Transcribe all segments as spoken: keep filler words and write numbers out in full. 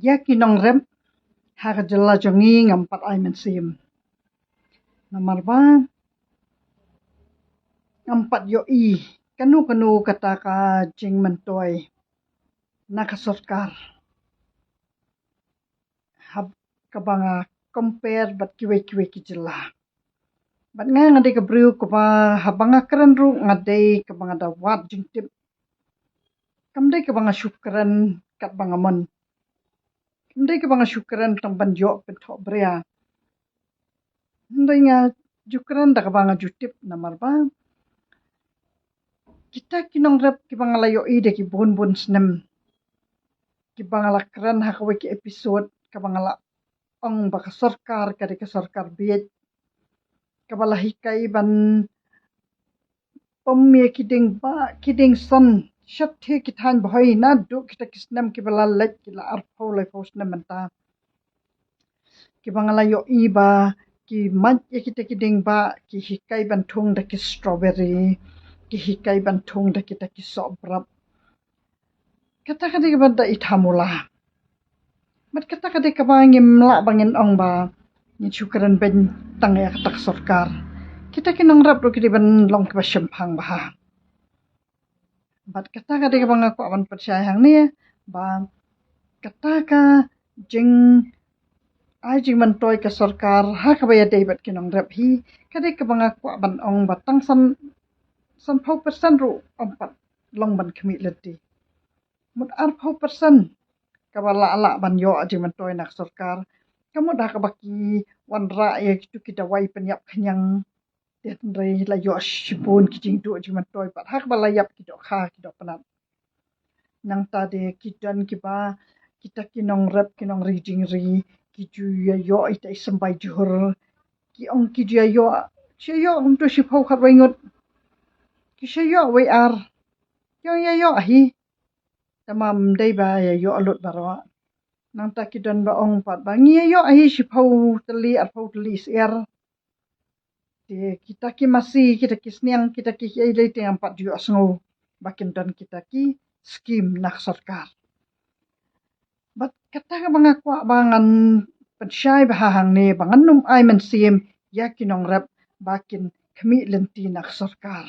Ïa ki nongrep ha ka jylla jong ngi ngam pat ai mynsiem. Namar ba ngam pat ïohi kano kano kata ka jingmyntoi na ka sorkar haba nga compare bad kiwei kiwei ki jylla. Bad nga nga dei ka briew kaba haba nga kren ruh nga dei kaba nga da wad jingtip. Kam dei kaba nga shu kren katba nga mon. Kam dei kaba nga shu kren tang ban ïoh pynthoh bria. Hynrei nga ju kren da kaba nga ju tip namar ba kita ki nongrep kiba nga la ïohi da ki bun bun snem, kiba nga la kren ha kawei ki episode, kaba nga la ong ba ka sorkar ka dei ka sorkar bieit, kaba la hikai ban pom ïa ki dieng ba ki dieng san shat hi ki thaiñ Bhoi naduh kita ki snem kiba la leit ki la arphew laiphew snem mynta. Kiba nga la ïohi ba ki mait ïa kita ki dieng ba ki hikai ban thung da ki strawberry, ki hikai ban thung da kita ki sohbrap. Kata ka dei kaba da ithamula. Bad kata ka dei kaba ngim lah ba ngin ong ba ngin shu kren beiñ tang ïa kata ka sorkar. Kita ki nongrep ruh ki dei ban long kiba shemphang bha. Bad kata ka dei kaba nga kwah ban pynshai hangne ba kata ka jing ai jingmyntoi ka sorkar ha kaba ïadei bad ki nongrep hi ka dei kaba nga kwah ban ong ba tang san sanphew percent ruh ym pat long ban khmih lynti. Mut arphew percent kaba lah lah ban ïoh jingmyntoi na ka sorkar. Ka mut ha kaba ki wanrah ïa kitu ki dawai pynïap khñiang. Te hynrei la ïoh shibun ki jingduh jingmyntoi pat ha kaba la ïap ki dohkha ki dohpynat. Nangta de ki don kiba kita ki nongrep ki nongri jingri ki ju ïa ïoh ita i symbai jhur. Ki ong ki ju ïa ïoh, shu ïoh kumtu shiphew khatwei ngut. Ki shu ïoh wei ar. Ki ong ïa ïoh hi. Tangba ym dei ba ïa ïoh lut baroh. Nangta ki don ba ong pat ba ngi ïa ïoh hi shiphew tylli arphew tylli syiar. Te kita ki masi, kita ki sniang, kita ki kiei lei te ngam pat ju ïohsngew ba kin don kita ki skim na ka sorkar. Bad kata kaba nga kwah ba ngan pynshai bha hangne ba ngan ym ai mynsiem ïa ki nongrep ba kin khmih lynti na ka sorkar.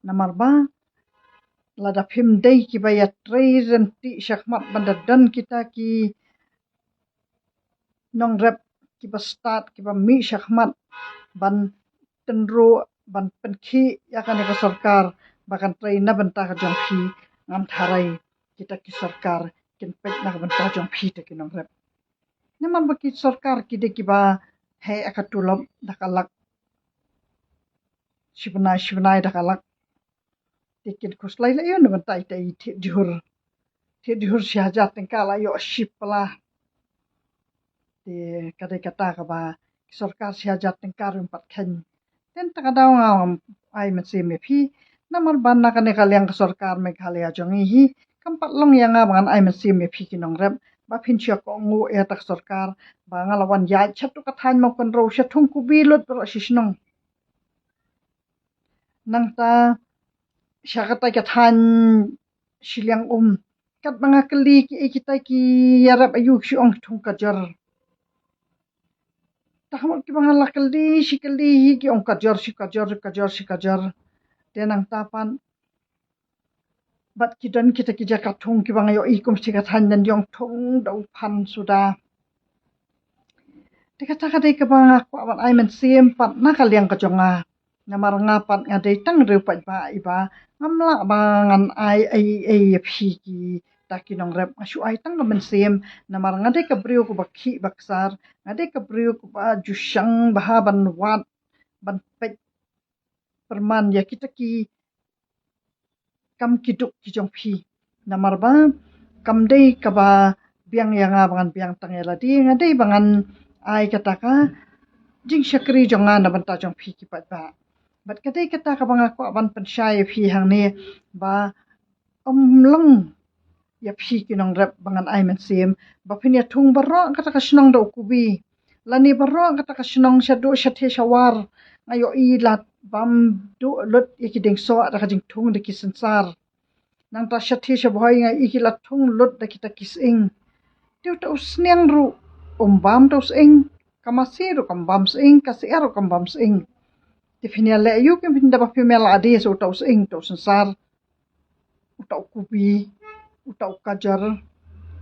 Namar ba lada phim dei kiba ïatrei ryntih shakhmat ban da don kita ki nongrep kiba stad kiba mih shakhmat ban tynruh ban pynkhih ïa kane ka sorkar ba kan trei na bynta ka jong phi, ngam tharai kita ki sorkar kin peit na ka bynta jong phi te ki nongrep. Namar ba ki sorkar ki dei kiba heh ïa ka tulop da ka lak, shi bnai shi bnai da ka lak. Te kin khuslai la ïoh na bynta ita i thied jhur. Thied jhur shi hajar tyngka la ïoh shi pla. Te ka dei kata kaba ki sorkar shi hajar tyngka ruh ym pat kheiñ. Te kata ka daw ngam ai mynsiem ïa phi. Namar ba na kane ka liang ka sorkar Meghalaya jong ngi hi kam pat long ïa nga ba ngan ai mynsiem ïa phi ki nongrep ba phin shu kohnguh ïa kata ka sorkar ba nga la wan ïaid sha tu ka thaiñ Mawkynrew sha Thungkubi lut baroh shi shnong. Nangta sha kata ka thaiñ Shiliang Um. Katba nga kylli kiei kita ki ïarap aïu ki shu ong thung kajor. Tangba kiba nga la kylli shi kylli hi ki ong kajor shi kajor kajor shi kajor. Te nangta pat bad ki don kita ki jaka thung kiba nga ïohi kum shi ka thaiñ Nongïong Thung da u Phan Suda. Te kata ka dei kaba nga kwah ban ai mynsiem pat na ka liang ka jong nga. Namar nga pat nga dei tang riew paidbah iba ngam lah ba ngan ai ei ei ïa phi kita ki nongrep, nga shu ai tang ka mynsiem. Namar nga dei ka briew kaba khih ba ksar, nga dei ka briew kaba ju shang bha ban wad ban peit pyrman ïa kita ki kam ki duk ki jong phi. Namar ba kam dei kaba biang ïa nga ba ngan biang tang ïa lade, nga dei ba ngan ai kata ka jingshakri jong nga na bynta jong phi ki paidbah. Bad ka dei kata kaba nga kwah ban pynshai ïa phi hangne ba ym long ïa phi ki nongrep ba ngan ai mynsiem ba phin ïa thung baroh kata ka shnong da u kubi. Lane baroh kata ka shnong shaduh shatei shawar nga ïohi lad bam duh lut ïa ki dieng soh da ka jingthung da ki synsar. Nangta shathie shabhoi nga ïohi ki la thung lut da kita ki sying. Te uta u sniang ruh um bam uta u sying, ka masi ruh kam bam sying, ka syiar ruh kam bam sying. Te phin ïaleh aïu, phin da ba phim ïaleh ade sa uta u sying, uta u synsar, uta u kubi, uta u kajor,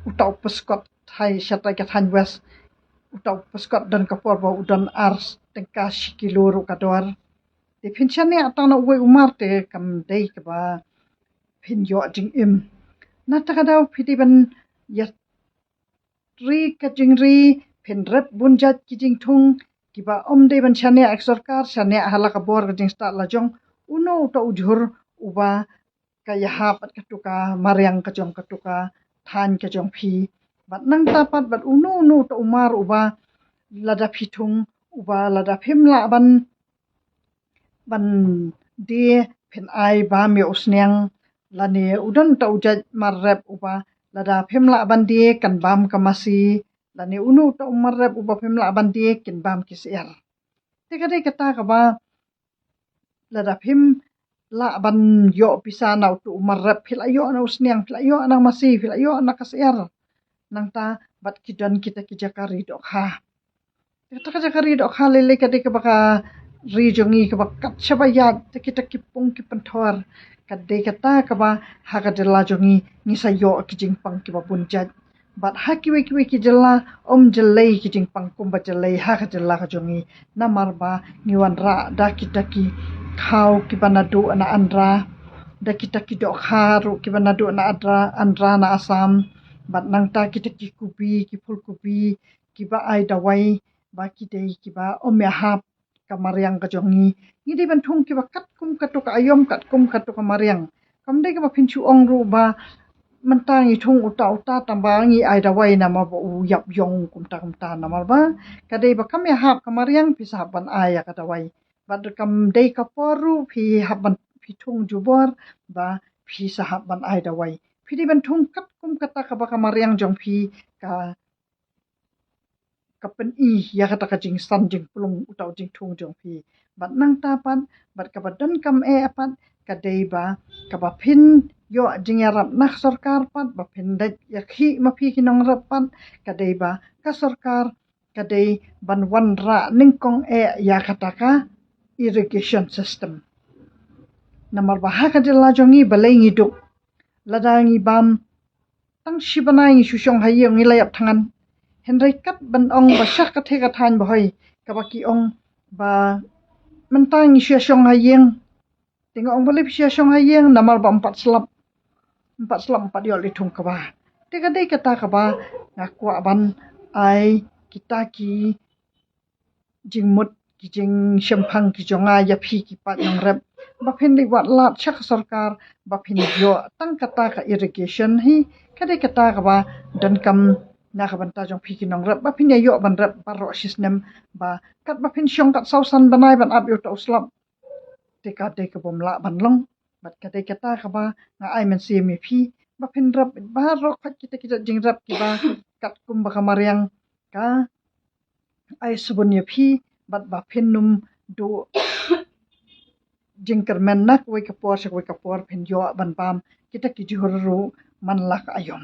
uta u pskot thai shatai ka thaiñ west, uta u pskot don ka por ba u don ar tyngka shi kilo ruh ka dor. Te phin shaniah tang na uwei u mar te kam dei kaba phin ïoh jingim. Na kata ka daw phi dei ban ïa ri ka jingri, phin rep bun jait ki jingthung, kiba ym dei ban shaniah ïa ka sorkar, shaniah ha la ka bor ka jingstad la jong uno uta u jhur uba ka ïahap bad katu ka mariang ka jong katu ka thaiñ ka jong phi. Bad nangta pat bad uno uno uta u mar uba lada phi thung, uba lada phim lah ban ban die, phin ai bam ïa u sniang, lane u don uta u jait mar rep uba lada phim lah ban die kan bam ka masi, lane uno uta u mar rep uba phim lah ban die kin bam ki syiar. Te ka dei kata kaba lada phim lah ban ïoh pisa na uta u mar rep, phi la ïoh na u sniang, phi la ïoh na masi, phi la ïoh na ka syiar. Nangta bad ki don kita ki jaka ri dohkha. Kata ka jaka ri dohkha lei lei ka dei kaba ka ri jong ngi kaba kat shaba ïaid da kita ki pung ki pynthor. Ka dei kata kaba ha ka jylla jong ngi ngi sa ïoh ki jingpang kiba bun jait. Bad ha kiwei kiwei ki jylla ym jyllei ki jingpang kumba jyllei ha ka jylla ka jong ngi. Namar ba ngi wanrah da kita ki khaw kiba naduh na Andhra, da kita ki dohkha ruh kiba naduh na Andhra, Andhra na Assam. Bad nangta kita ki kubi, ki phulkubi, kiba ai dawai, ba ki dei kiba ym ïahap ka mariang ka jong ngi. Ngi dei ban thung kiba katkum katu ka aïom, katkum katu ka mariang. Kam dei kaba phin shu ong ruh ba mynta ngi thung uta uta tang ba ngi ai dawai namar ba u ïap ïong kumta kumta, namar ba ka dei ba kam ïahap ka mariang phi sa hap ban ai ïa ka dawai. Bad kam dei ka por ruh phi hap ban phi thung jubor ba phi sa hap ban ai dawai. Phi dei ban thung katkum kata kaba ka mariang jong phi ka ka pyni ïa kata ka jingsan jingplung uta u jingthung jong phi. Bad nangta pat bad kaba donkam eh pat ka dei ba kaba phin ïoh jingïarap na ka sorkar pat ba phin leit ïakhih ma phi ki nongrep pat ka dei ba ka sorkar ka dei ban wanrah nyngkong eh ïa kata ka irrigation system. Namar ba ha ka jylla jong ngi balei ngi duk, lada ngi bam tang shi bnai ngi shu shong ha ïing ngi la ïap thngan. Hynrei kat ban ong ba sha katei ka thaiñ ba hoi kaba ki ong ba mynta ngi shu shong ha ïing. Te nga ong balei phi shu shong ha ïing, namar ba ym pat slap. Ym pat slap, ym pat ïoh lithung kaba. Te ka dei kata kaba nga kwah ban ai kita ki jingmut ki jingshemphang ki jong nga ïa phi ki paid nongrep ba phin leit wad lad sha ka sorkar ba phin ïoh tang kata ka irrigation hi. Ka dei kata kaba donkam na ka bynta jong phi ki nongrep ba phin ïa ïoh ban rep baroh shisnem, ba kat ba phin shong kat saw san bnai ban ap ïa uta u slap. Te ka dei kaba ym lah ban long. Bad ka dei kata kaba nga ai mynsiem ïa phi ba phin rep baroh khoit kita ki jait jingrep kiba katkum ba ka mariang ka ai sbun ïa phi bad ba phin ym duh jingkyrmen na kawei ka por sha kawei ka por, phin ïoh ban bam kita ki jhur ruh man la ka aïom.